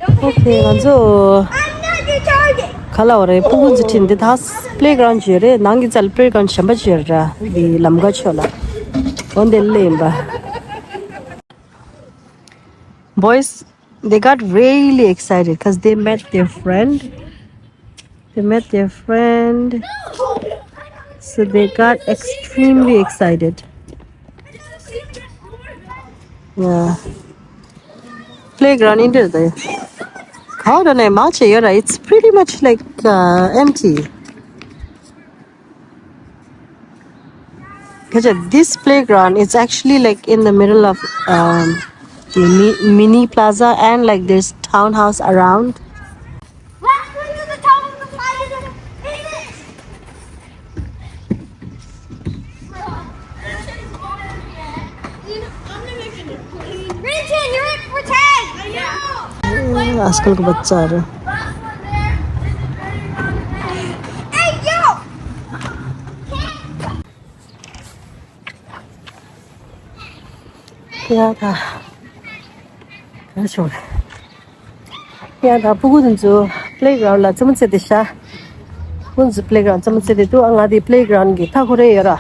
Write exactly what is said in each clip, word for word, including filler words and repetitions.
Okay, ང་ཚོ་ག་ལ་བ་རེད། ཕྲུ་གུ་ཚོ་ཁྲིད་འདི་ད་པི་ལེ་གྷི་རའུན་ཌི་ཅིག་ཡོད་རེད། ནང་གི་རྩ་ལ་པི་ལེ་གྷི་རའུན་ཌི་གཞན་པ་ཅིག་ཡོད་རེད། འདི་ལམ་ཁ་ཕྱོགས་ལ་འོ་འདི་ལ་ཡིན་པ། Boys, they got really excited because they met their friend. They met their friend. So they got extremely excited. Yeah. Playground in there. How do I, it's pretty much like uh, empty. Kacha, this playground is actually like in the middle of um, the mi- mini plaza, and like there's townhouse around. आजकल को बच्चाहरू। ཡ་ད། ཡ་ཆོག་ཡ་ད་ཕྲུ་གུ་དེ་ཚོ་པི་ལེ་གྷི་རའུན་ཌི་ལ་རྩེད་མོ་རྩེ་དེ་ཤ། ཕྲུ་གུ་དེ་ཚོ་པི་ལེ་གྷི་རའུན་ཌི་རྩེད་མོ་རྩེ་དེ་འདུག་ཨ་ང་དེ་པི་ལེ་གྷི་རའུན་ཌི་གི་མཐའ་འཁོར་རེ་ཡོད་ར།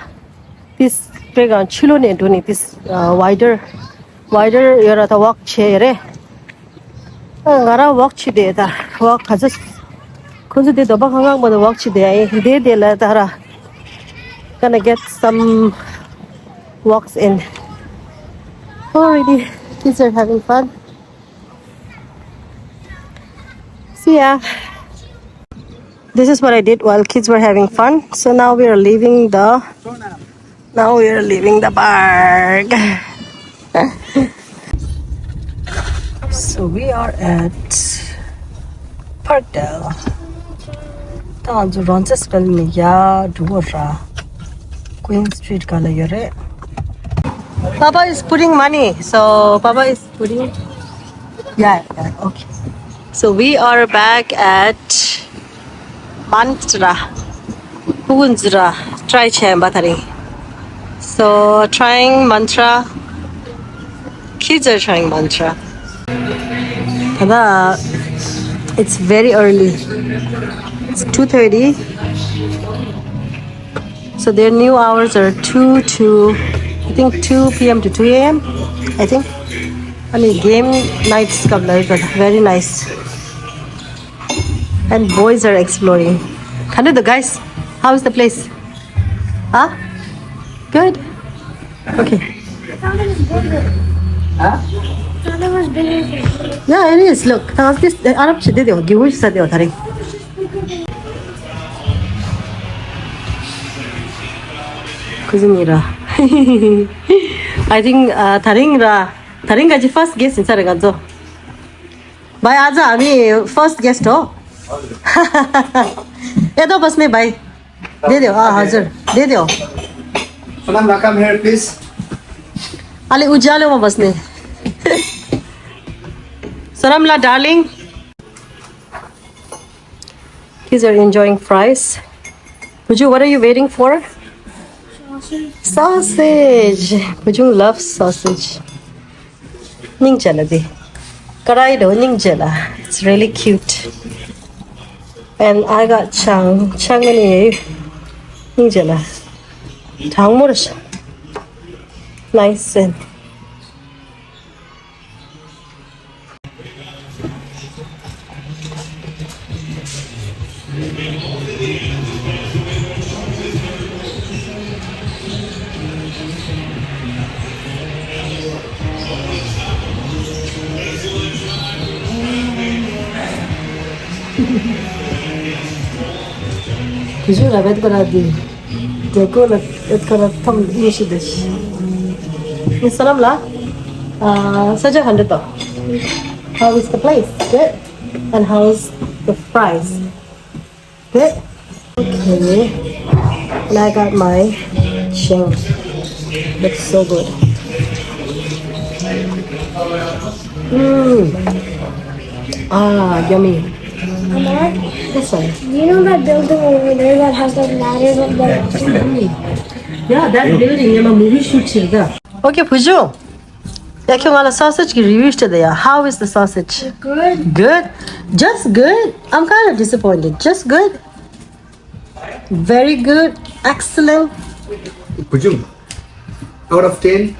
ཏིས་པི་ལེ་གྷི་རའུན་ཌི་ཕྱི་ལོགས་ནས་འགྲོ་ནས་ཏིས་ཝའི་ཌར་ཝའི་ཌར་ཡོད་ར། ད་ཝོག་བྱས་ཡོད་རེད། ང་རང་ཝོག་བྱེད་དེ་ད་ཝོག་ག་ཚོད། ཁོང་ཚོ་དེ་འདོད་པ་ཁང་ཁང་མ་དུ་ཝོག་བྱེད་དེ་ཨེ་དེ་དེ་ལ་ད་ར། Gonna get some walks in. Alrighty, kids are having fun. See ya. This is what I did while kids were having fun. So now we are leaving the now we are leaving the park. So we are at Parkdale. ད་ང་ཚོ་Roncesvalles་ནས་ཡར་འགྲོ་གི་ར། Queen Street་སྒང་ལ་ཡོད་རེད། Papa is putting money. So Papa is putting. Yeah, yeah, okay. So we are back at Mantra. Pugunzra. Try ཆེན་པ་ད་རིང་། So trying Mantra. Kids are trying Mantra. ད་ལྟ། It's very early. It's two thirty. So their new hours are two to, I think, two p.m. to two a.m., I think. I mean, game nights come like that. Very nice. And boys are exploring. Hello, the guys. How is the place? Huh? Good. Okay. Huh? Yeah, it is. Look, ད་ང་ཚོ་དེ་ཨ་རབ་བྱེད་དེ་དེ་གི་འུ་ས་དེ་ད་རེད། ཁུ་ཟི་ཉི་ར། I think ད་རིང་ར། ད་རིང་ག་ཅི་first guest་ཡིན་ས་རེད་ང་ཚོ། भाई, आज हामी first guest हो। ये तो बस में भाई। दे दो, हाँ, हजुर। दे दो। सलाम, come here, please। अलि उज्यालोमा बस्ने। सलाम ला, darling। Kids are enjoying fries. Puju, what are you waiting for? Sausage. Puju loves sausage. ཉིང་ཅ་ལ་དེ། ཀ་རའི་དོ་ཉིང་ཅ་ལ། It's really cute. And I got chang. Chang ནི་ཉིང་ཅ་ལ། གྲང་མོ་རེད་ཤག Nice and Kuzu la bet kora di. Deko la bet kora tam ishi dish. Salam la. Uh, saja handa to. How is the place? Good. And how's the fries? Good. Okay. And I got my cheng. Looks so good. Mmm. Ah, yummy. Amar, this one. Do you know that building over there that has the ladders up there? Yeah, that building, yeah, movie shoot here. Okay, Puju. ཡ། ཁྱོད་ང་ལ་sausage གི་review ཞིག་སྤྲད་ད་ཡ། How is the sausage? Good. Good? Just good? I'm kind of disappointed. Just good? Very good. Excellent. Bujum, out of ten,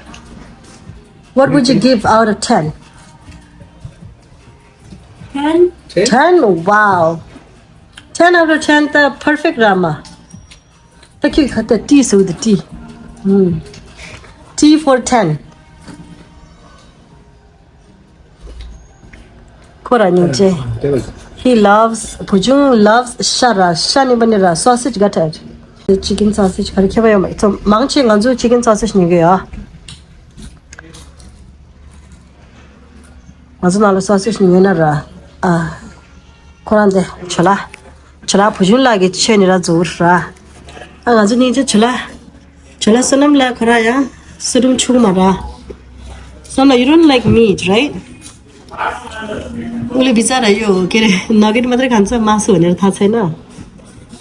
what would you give out of ten? Ten. Ten? Ten? Wow. Ten out of ten, the perfect ར་མ། ད་ཁྱོད་ཁ་ད་ཏི་ཟེར་དུས་ཏི། ཧུམ། T for ten. ཁོ་ར་སྙིང་རྗེ། He loves, བུ་ཆུང་loves ཤ་ར། ཤ་ནི་པ་ནི་ར། Sausage ག་ཐད། Chicken sausage ག་རེ་ཁྱད་པར་ཡོད་མ། ཚོ་མང་ཆེ་ང་ཚོ་chicken sausage ཉོ་གི་ཡོད། ང་ཚོ་ནང་ལ་sausage ཉོས་ན་ར། ཨ། ཁོ་རང་དེ་ཇོ་ལ། ཇོ་ལ་བུ་ཆུང་ལགས་ཀྱི་ཆོས་ནི་ར་འཛུགས་ར། ཨ། ང་ཚོ་གཉིས་ཆ་ཇོ་ལ། ཇོ་ལ་བསོད་ནམས་ལགས་ཁོ་ར་ཡང་བསོད་སྒྲོམ་ཆུང་མ་ར། བསོད་ནམས་ལགས། You don't like meat, right? ཨུ་ལི་བི་ཙ་ར་ཡོ་ཀེ་རེ། Nugget མ་དར་གང་ཚ་མ་སུ་ནེར་ཐ་ཚེ་ན།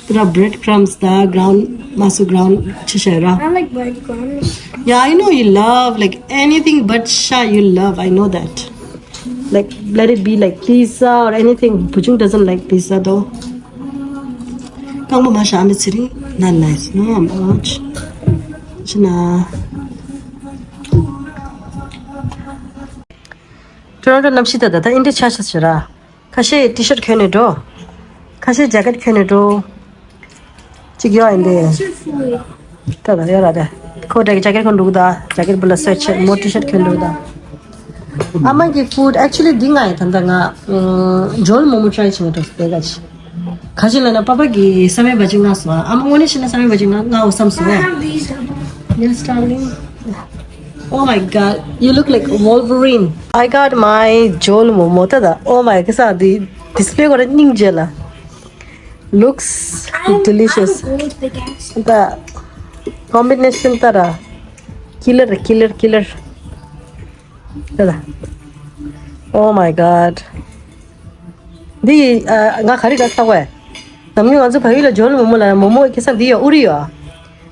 There are bread crumbs, the ground, masu ground, chishera. I like bread crumbs. Yeah, I know you love, like, anything but sha you love. I know that. Like, let it be, like, pizza or anything. Bujung doesn't like pizza though. Kangbo masha amitsiri. Not nice. No, I'm out. China. Toronto གནམ་གཤིས་ད་ད་ད་ཨིན་དྲི་ཆ་ཆ་ཟེར་ར། ཁ་ཤས་T-shirt གྱོན་ནས་འགྲོ། ཁ་ཤས་jacket གྱོན་ནས་འགྲོ། གཅིག་ཡོད་ཨིན་དེ། ད་ད་ཡོད་ར་ད། ཁོ་ད་jacket གྱོན་འགྲོ་གི་ད། jacket བུ་ལ་sweatshirt མོ་T-shirt གྱོན་འགྲོ་གི་ད། ཨ་མ་གི་food actually འདི་ང་ཡི་ད་ད་ང་ཇོལ་མོ་མོ་try བྱེད་ང་འགྲོ་དེ་ག་ཅི། ག་ཅི་ལ་ན་པ་པ་གི་བསམ་ཡས་བ་ཅིག་ང་སོང་ཨ། ཨ་མ་དངོས་གནས་བཤད་ན་བསམ་ཡས་བ་ཅིག་ང་ང་འོ་བསམ་སོང་ཨ། Yes, darling. Oh my God, you look like Wolverine. I got my ཇོལ་མོ་མོ་ད་ད། Oh my God, ས་འདི་display གོ་ར་སྙིང་རྗེ་ལ། Looks delicious. ད་combination ད་ར། Killer, killer, killer. ད་ད། Oh my God. འདི་ཨ་ང་ག་རེ་ག་ས་བས། ནམ་རྒྱུན་ང་ཚོ་བལ་ཡུལ་ལ་ཇོལ་མོ་མོ་ལ་མོ་མོ་ཁེ་ས་འདི་ཡ་ཨུ་རི་ཡ།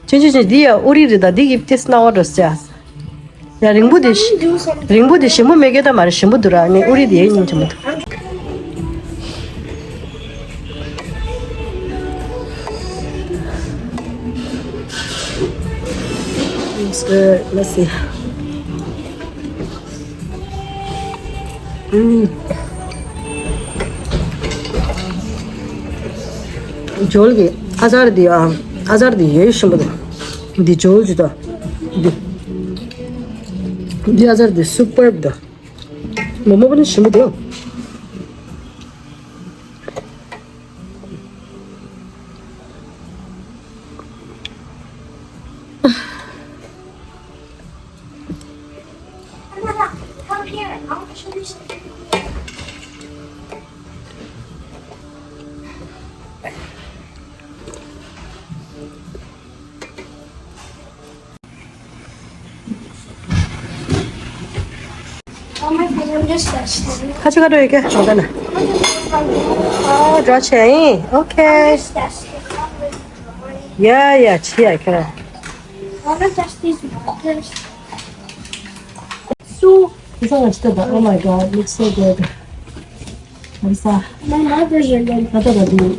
ཆུང་ཆུང་ཆུང་འདི་ཡ་ཨུ་རི་རེད་ད། འདི་གི་taste སྣང་བ་འགྲོ་ས། ཡ་རིང་པོ་འདི་རིང་པོ་འདི་ཞིམ་པོ་མེད་གི་ད་མ་རེད། ཞིམ་པོ་འདུག་ར། ནི་ཨུ་རི་འདི་ཡ་སྙིང་རྗེ་མོ་འདུག Looks good. Let's see. ཇོལ་གི་ཨ་ཅར་འདི་ཨ་ཨ་ཅར་འདི་ཡོད་ཞིམ་པོ་འདུག་འདི་ཇོལ་ཇི་ད། འདི་འདི་ཨ་ཅར་འདི་superb འདུག་མོ་མོ་པ་ནི་ཞིམ་པོ་འདུག་ཁ་ཆེ་ཁ་འགྲོ་ཡོད་ཀྱི་ཞོགས་ད་ན། ཨོ་འགྲོ་ཆེ་ཡིན། Okay. Yeah, yeah, ཆེ་ཡ་ཁྱེད་རང་། Wanna test these burgers? So, this one is good. Oh my God, looks so good. Marisa. My markers are good. Nata da du.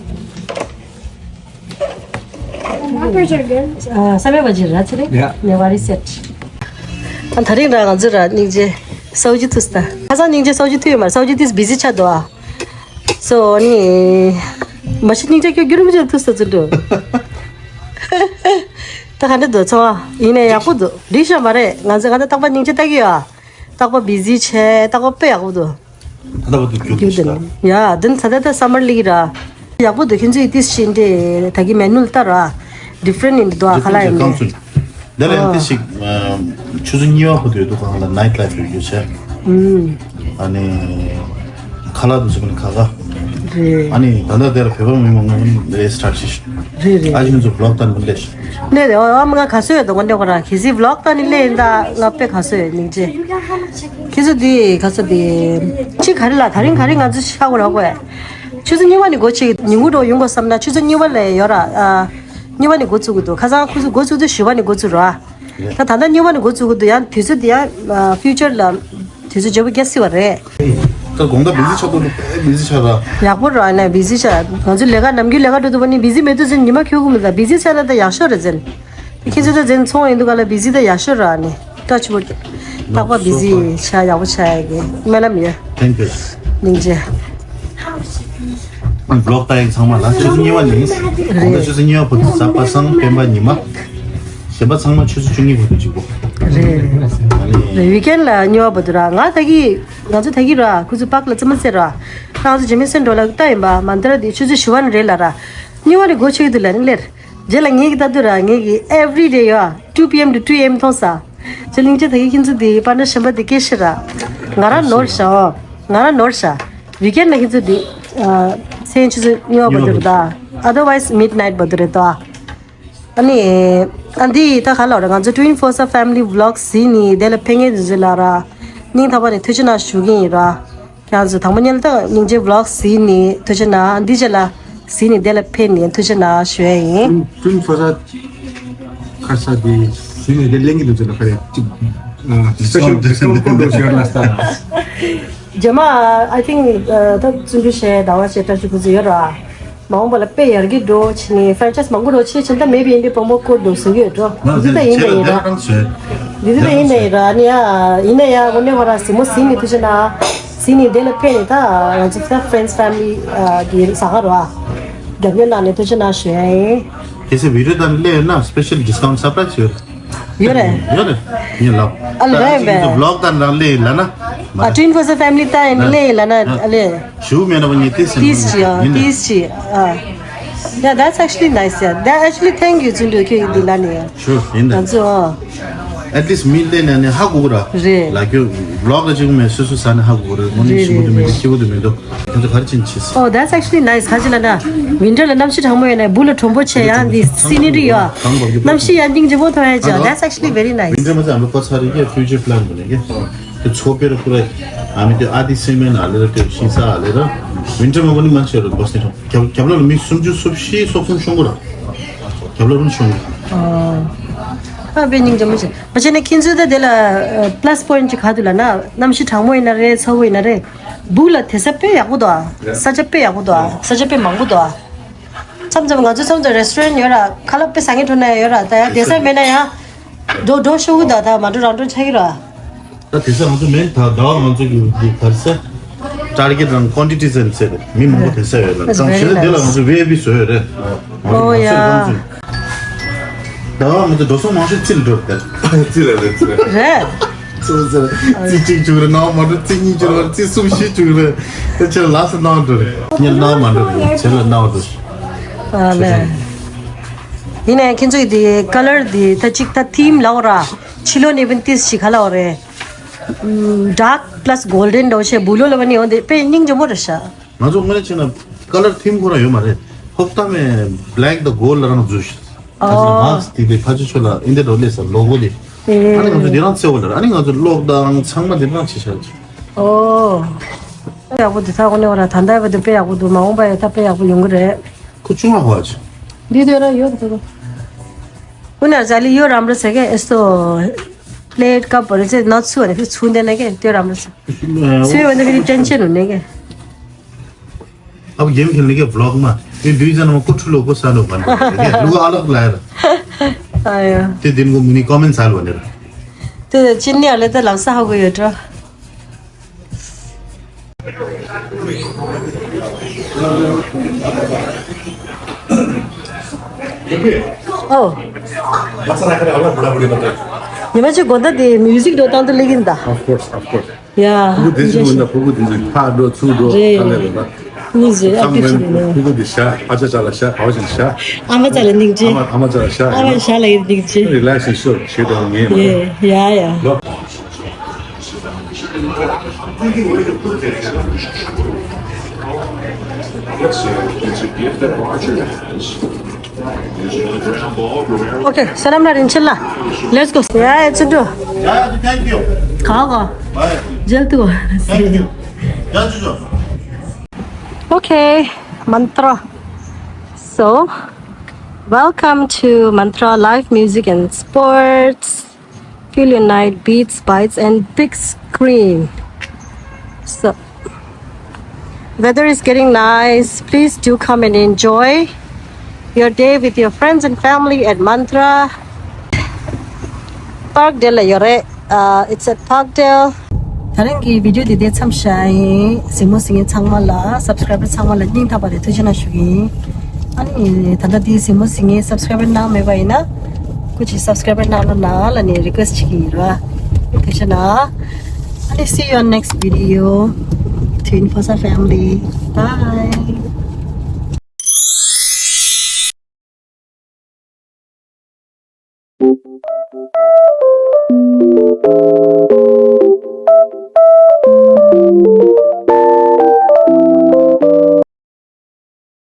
My markers are good. Ah, sabe ba jira chile? Yeah. Ne vari set. ཨ་ད་རིང་ར་ང་ཚོ་ར་སྙིང་རྗེ་སའུ་ཇི་ཐུས་ད། ཁ་སང་སྙིང་རྗེ་སའུ་ཇི་ཐུས་ཡོད་མ་རེད། སའུ་ཇི་ཐུས་བི་ཟི་ཆགས་འདུག་ཨ། སོ་ནི་མ་གཞི་སྙིང་རྗེ་ཁྱོད་རྒྱུན་མི་ཆད་ཐུས་ས་ཚུལ་འདུག་ད་ག་འདྲ་འདུག་ཚོ། ཡིན་ནའི་ཡག་པོ་འདུག་འགྲིག་ཤག་མ་རེད། ང་ཚོ་ག་ད་རྟག་པར་སྙིང་རྗེ་ལྟ་གི་ཡོད་ཨ། རྟག་པར་བི་ཟི་བྱས། རྟག་པར་དཔེ་ཡག་པོ་འདུག་ད་ལྟ་བར་དུ་རྒྱུགས་རྒྱུགས་འདུག་ཤག་ཡ་དེ་ནི་ད་ལྟ་ད་སམ་མར་ལི་ར། ཡག་པོ་འདུག་ཁྱེད་ཚོས་ཏིས་ཤིན་ཏེ་ད་གི་མེ་ནུ་ལ་ལྟ་ར། ཌི་ཕ་རེན་ཊི་འདུག་ཨ། ཁ་ལག་ཡིན་ཏེ། ཌི་ཕ་རེན་ཊི་ཅིག་ཁམས་ཚུལ། དེ་ལས་ཏིས་ཤིག་ཆུ་ཚོད་གཉིས་པ་བར་དུ་ཡོད་འདུག་ཁ་ལ་ནའིཊ་ལའིཕ་རེ་ཡོད་ཟེར། ཨུམ། ཨ་ནི་ཁ་ལག་འདུག་ཟེར་གོ་ནི་ཁ་ཁ། རེད། ཨ་ནི་ད་ལྟ་དེར་བོད་པ་མི་མང་པོ་རེ་སི་ཊར་ཊི་བྱས། རེད་རེད། ཨ་ཞིག་ཚོ་བི་ལོག་ལྟ་ནི་མི་ལས། ནས་རེད། ཨ་མ་ང་ག་སོ་ཡོད་དོ་ང་འདྲ་ཁོ་རང་གལ་སྲིད་བི་ལོག་ལྟ་ནི་ལས་ཡིན་ད་ང་དཔེ་ག་སོ་ཡོད་སྙིང་རྗེ། ཁྱེད་ཚོ་འདི་ག་ཚོད་འདི། ཅི་ག་རེ་ལ་ད་རིང་ག་རེ་ང་ཚོ་ཤ་གོ་ར་གོ་ཡ། ཆུ་ཚོད་གཉིས་པ་ནས་འགོ་བྱེད་ཉིན་གུང་འགྲོ་ཡོང་དགོས་བསམ་ན་ཆུ་ཚོད་གཉིས་པ་ལས་ཡོད་ར། ཨ། གཉིས་པ་ནས་འགོ་ཚུགས་ཀྱི་འདུག་ཁ་སང་ཁོ་ཚོ་འགོ་ཚུགས་དུས་བཞི་པ་ནས་འགོ་ཚུགས་ར། ད་ད་ལྟ་གཉིས་པ་ནས་འགོ་བཙུགས་ཀྱི་འདུག་ཡང་དུས་ཚོད་དེ་ཡང་ཕིའུ་ཅར་ལ་དུས་ཚོད་བརྗེ་པོ་རྒྱག་སྲིད་པ་རེད། ད་དགོང་དག་བི་ཟི་ཆགས་འདུག་བི་ཟི་ཆགས་ར། ཡག་པོ་ར་ནས་བི་ཟི་ཆགས། ང་ཚོ་ལས་ཀ་ནམ་རྒྱུན་ལས་ཀ་འགྲོ་འདུག་པ་ནི་བི་ཟི་མེད་དུས་ཚོད་ཉི་མ་འཁྱོལ་གི་མི་འདུག་བི་ཟི་ཆགས་ན་ད་ཡག་ཤོས་རེད་ཟེར། ཁྱེད་ཚོ་ད་འཛིན་ཚོང་ཡིན་འདུག་ག་ལ་བི་ཟི་ད་ཡག་ཤོས་ར་ནི། ཏོ་ཆུ་བུར། རྟག་པར་བི་ཟི་ཆགས་ཡག་པོ་ཆགས་ཡག་གི་སྨོན་ལམ་ཡོད། Thank you. སྙིང་རྗེ། ཨ་བི་ལོག་ལྟ་ཡག་ཚང་མ་ལ་ཆུ་ཚོད་གཉིས་པ་ནས། དགོང་དག་ཆུ་ཚོད་གཉིས་པ་བར་དུ་གཟའ་པ་སངས་སྤེན་པ་ཉི་མ། གཞན་པ་ཚང་མ་ཆུ་ཚོད་བཅུ་གཉིས་བར་དུ་གཅིག་པོ། རེད། རེད། ཝི་ཀེན་ལ་གཉིས་པ་བར་དུ་ར་ང་ད་གི་ང་ཚོ་ད་གི་ར་ཁུ་ཚོ་པག་ལ་རྩེད་མོ་རྩེ་ར། ང་ཚོ་ཇེ་མི་སན་འགྲོ་ལ་ལྟ་ཡིན་པ་མན་ཏྲ་དེ་ཆུ་ཚོད་བཞི་པ་ནས་རེད་ལ་ར། གཉིས་པ་ནས་སྒོ་ཕྱེ་གི་འདུག་ལ་ནི་ལེར། རྗེས་ལ་ངེད་ཀྱི་ལྟ་དུས་ར་ངེད་ཀྱི་every day ཡོད་two P M to two A M མཐོང་ས། ཇེ་ལིང་ཅེ་ད་གི་ཁྱེད་ཚོ་དེ་པ་ན་ཤམ་པ་དེ་སྐད་ཤེས་ར། ང་ར་ནོར་ཤ་ཨོ། ང་ར་ནོར་ཤ། ཝི་ཀེན་ན་ཁྱེད་ཚོ་དེ། སེན་ཆུ་ཚོད་གཉིས་པ་བར་དུ་རེད་ད། Otherwise midnight བར་དུ་རེད་ད། ཨ་ནི། ཨ་འདི་ད་ག་ལ་ར་ང་ཚོ་Twin Forza Family Vlogs ཟིན་ནི་དེ་ལ་ཕན་ངེས་འཛུལ་ལ་ར། སྙིང་ཐག་པ་ནས་ཐུགས་རྗེ་གནང་ཞུ་གི་ཡིན་ར། ཁྱེད་ཚོ་དང་པོ་ཉིད་ལ་ད་སྙིང་རྗེ་Vlogs ཟིན་ནི་ཐུགས་རྗེ་གནང་འདི་རྗེས་ལ་ཟིན་ནི་དེ་ལ་ཕན་ནི་ཐུགས་རྗེ་གནང་ཞུ་ཡ་ཡིན། Twin Forza ཁ་ས་དེ་ཟིན་ནི་དེ་ལེན་གི་འདུག་ཟེར་ན་ཁ་རེ་ཅིག་special discount code འདུག་ཟེར་ན་ས། རྗེས་མ་I think ད་བརྩོན་འགྲུས་བྱས་ཟླ་བ་བྱས་བཀྲ་ཤིས་ཁུ་ཚོ་ཡོད་ར། མ་འོངས་པ་ལ་དཔེ་ཡར་རྒྱས་འགྲོ་ཕྱིན་ནས་franchise མང་པོ་འགྲོ་ཕྱིན་ཕྱིན་ད་maybe in the promo code འགྲོ་ཟེར་གྱི་ཡོད་འགྲོ། འདི་ད་ཡིན་ད་ཡིན་ར། འདི་ད་ཡིན་ད་ཡིན་ར་ནི་ཡ་ཡིན་ན་ཡ་དངོས་གནས་བ་ར་ཟིན་མོ་ཟིན་ནི་ཐུགས་རྗེ་གནང་། ཟིན་ནི་དེ་ལ་ཕན་ནི་ད་ང་ཚོ་ད་friends family གི་ས་ག་ར་རྒྱབ་སྐྱོར་གནང་ནས་ཐུགས་རྗེ་གནང་ཞུ་ཡ་ཡིན། གལ་སྲིད་video དང་ལས་ན་special discount surprise ཡོད། ཡོད་རེད། ཡོད་རེད། ཡིན་ལབ། ཨ་ལས་རེད་པས། Vlog དང་རང་ལས་ལ་ན། ཨ་Twin Forza Family ད་ཡིན་ལས་ལ་ན་ཨ་ལས། ཞུ་མེད་ན་བ་ངས་ཏིས་ཟིན། ཏིས་ཅི་ཨ་ཏིས་ཅི་ཨ། Yeah, that's actually nice. Yeah, that actually thank you ཙུན་དུ་ཁྱོད་ཡིན་འདི་ལ་ནི། Sure ཡིན་ད། ང་ཚོ་ཨ། At least མི་ལས་ན་ནི་ཧ་གོ་ར། རེད། ལ་ཁྱོད་Vlog ལ་ཅིག་མེད་སོ་སོ་ས་ནི་ཧ་གོ་ར་ངོ་ནི་ཞིམ་པོ་དུ་མི་འདུག་སྐྱིད་པོ་དུ་མི་འདུག་ཁྱོད་ཚོ་ག་རེ་ཕྱིན་ཆིས། Oh, that's actually nice. ཁ་ཅིག་ལ་ན་winter ལ་གནམ་གཤིས་གྲང་མོ་ཡོད་ན་བུ་ལ་གྲོང་པོ་ཆེ་ཡང་འདི་scenery ཡོད། གནམ་གཤིས་ཡང་སྙིང་རྗེ་པོ་མཐོང་ཡ་ཅིག That's actually very nice. Winter མ་ཚད་ཨ་མ་པ་ཚ་རེ་གི་future plan དུ་ནས་གི་དེ་ཚོ་པེ་ར་ཁུ་ར་ཨ་མི་དེ་ཨ་དི་སེ་མེན་ཨ་ལེ་ར་དེ་ཤིང་ས་ཨ་ལེ་ར། Winter མ་པ་ནི་མ་ཆེ་ར་བོ་སི་ནི་རྒྱབ་རྒྱབ་ལ་མི་སུམ་ཅུ་སུམ་བཞི་སོག་གསུམ་ཤོང་གི་ར། རྒྱབ་ལ་རུང་ཤོང་གི། ཨ་དཔེ་སྙིང་རྗེ་མོ་ཆེ། མ་བྱས་ན་ཁྱེད་ཚོའི་ད་དེ་ལ་plus point ཅིག་ག་དུས་ལ་ན་གནམ་གཤིས་གྲང་མོ་ཡིན་ན་རེད་ཚ་བོ་ཡིན་ན་རེད། སྦུག་ལ་དེ་ས་དཔེ་ཡག་པོ་འདུག་ཨ། ས་ཆ་དཔེ་ཡག་པོ་འདུག་ཨ། ས་ཆ་དཔེ་མང་པོ་འདུག་ཨ། མཚམས་མཚམས་ང་ཚོ་མཚམས་མཚམས་restaurant ཡོད་ར་ཁ་ལག་དཔེ་ཟ་མཁན་འགྲོ་ན་ཡོད་ར་ད་ཡ་དེ་ས་མེད་ན་ཡ། འགྲོ་འགྲོ་ཤོག་གི་འདུག་ད་མ་འགྲོ་རང་འགྲོ་ཆགས་ཀྱི་ར། ད་དེ་ས་ང་ཚོ་མེད་ད་ཟླ་བ་ང་ཚོ་གི་གི་ག་རེ་ཟེར། target དང་quantity ཟེར་ཟེར་མི་མང་པོ་དེ་ས་ཡོད་ར་That's ད་very ཞེ་ན་དེ་ལ nice. ང་ཚོ་V I P བཟོ་ཡོད་རེད། Oh yeah. ཟླ་བ་ང་ཚོ་འགྲོ་སོང་མང་ཤོས་རྩིས་ལ་འགྲོ་རེད། རྩིས་ལ་རེད་རྩིས་ལ། རེད། རྩིས་ལ་རྩིས་གཅིག་བཅུག་རེད་ནང་མ་འགྲོ་རྩིས་གཉིས་བཅུག་རེད་རྩིས་གསུམ་བཞི་བཅུག་རེད། དེ་ཆེ་ལ་ལགས་སུ་གནང་འགྲོ་རེད། ཉེར་གནང་མ་འགྲོ་རེད་ཆེ་ལ་གནང་འགྲོ། ཨ་ལས། ཡིན་ནའི་ཁྱེད་ཚོས་དེ་color དེ་ད་ཅིག་ད་theme ལའོ་ར། ཕྱི་ལོགས་ནས་བན་ཏིས་ཞིག་ག་ལའོ་རེད། ཨམ། dark plus golden འདྲ་བོ་བྱས་བུ་ལོ་ལ་བ་ནི་ཡོང་དེ་དཔེ་སྙིང་རྗེ་མོ་རེད་ཤག་ང་ཚོ་དངོས་གནས་བྱས་ན་color theme ཁོ་རང་ཡོད་མ་རེད། ཧོབ་ཏ་མེ་black དང་gold ལ་རང་འཛུལ་ཤག་ཨ་ཨོ། mask དེ་དེ་ཕ་ཆུ་ཆུ་ལ་ཨིན་དེ་འགྲོ་ལས་ས་logo དེ། ཨེ། ཨ་ནི་ང་ཚོ་དེ་རང་བརྩེ་བ་ལ་ཨ་ནི་ང་ཚོ་གློག་དང་ཚང་མ་དེ་རང་བྱེད་ཤག་ཨོ། དཔེ་ཡག་པོ་འདུག་ད་དངོས་གནས་བ་ལ་ད་ལྟ་བ་འདི་དཔེ་ཡག་པོ་འདུག་མ་འོངས་པ་ཡ་ད་དཔེ་ཡག་པོ་ཡོང་གི་རེད། ཁོ་ཆུང་བ་ཧོ་ཨ་ཆུ། འདི་དུས་ར་ཡོད་དུ། ཁོ་ནར་ཛ་ལི་ཡོད་རམ་ར་ཟེར་གི་ཨེ་སོ། plate cup བ་རེ་ཚེ་ན་ཚུ་བ་ནི་ཚུ་འདི་ན་གི་དུས་རམ་ར་ཟེར། ཚུ་བ་ནི་གི་tension ནུ་ནི་གི། अब गेम खेलने के vlog मा ये दुईजनामा को ठुलो को सानो भन्नु के लुगा अलग लाएर। आयो। त्यो दिनको मुनि comment हाल भनेर। त्यो चिन्नेहरूले त लाग्छ हौ यो त। Oh. बच्चा राखेर होला बुढाबुढी मात्रै। निमा चाहिँ गोदा दे music दो तान तो लेकिन दा। Of course, of course. Yeah. पुगु देशु भन्दा पुगु देशु फाडो छुडो रे। खाले होला। पुगु जे अति छुडो। पुगु दिशा, आजा चाला शा, हाउसिङ शा। आमा चाला निक्जे। आमा, आमा चाला शा। आमा शाला निक्जे। Relax and show, shit on game. Yeah, yeah, yeah. Look. Okay, salam na rinchilla. Let's go. Yeah, it's a do. Yeah, thank you. Kaga. Bye. Jal tu. Thank you. Jal tu. Okay, mantra. So, Welcome to Mantra Live Music and Sports. Feel your night beats, bites, and big screen. So, weather is getting nice. Please do come and enjoy your day with your friends and family at Mantra. Park Dale Yore. Uh, it's at Parkdale. ད་རིང་གི་བི་ཌི་ཡོ་འདི་དེ་མཚམས་བཞག་ཡིན། གཟིགས་མོ་གཟིགས་མཁན་ཚང་མ་ལ། སབ་སི་ཀ་རའེ་བར་ཚང་མ་ལ་སྙིང་ཐག་པ་ནས་ཐུགས་རྗེ་གནང་ཞུ་གི་ཡིན། ཨ་ནི་ད་ལྟ་འདི་གཟིགས་མོ་གཟིགས་མཁན་སབ་སི་ཀ་རའེ་བར་གནང་མེད་པ་ཡིན་ན། སྐུ་མཁྱེན་སབ་སི་ཀ་རའེ་བར་གནང་རོགས་གནང་ལབ་ནས་རི་ཀུ་ཨེ་སི་ཊི་བྱེད་ཀྱི་ཡིན་ར། ཐུགས་རྗེ་གནང་། ཨ་ནི་see you on next video. To Infosat family. Bye.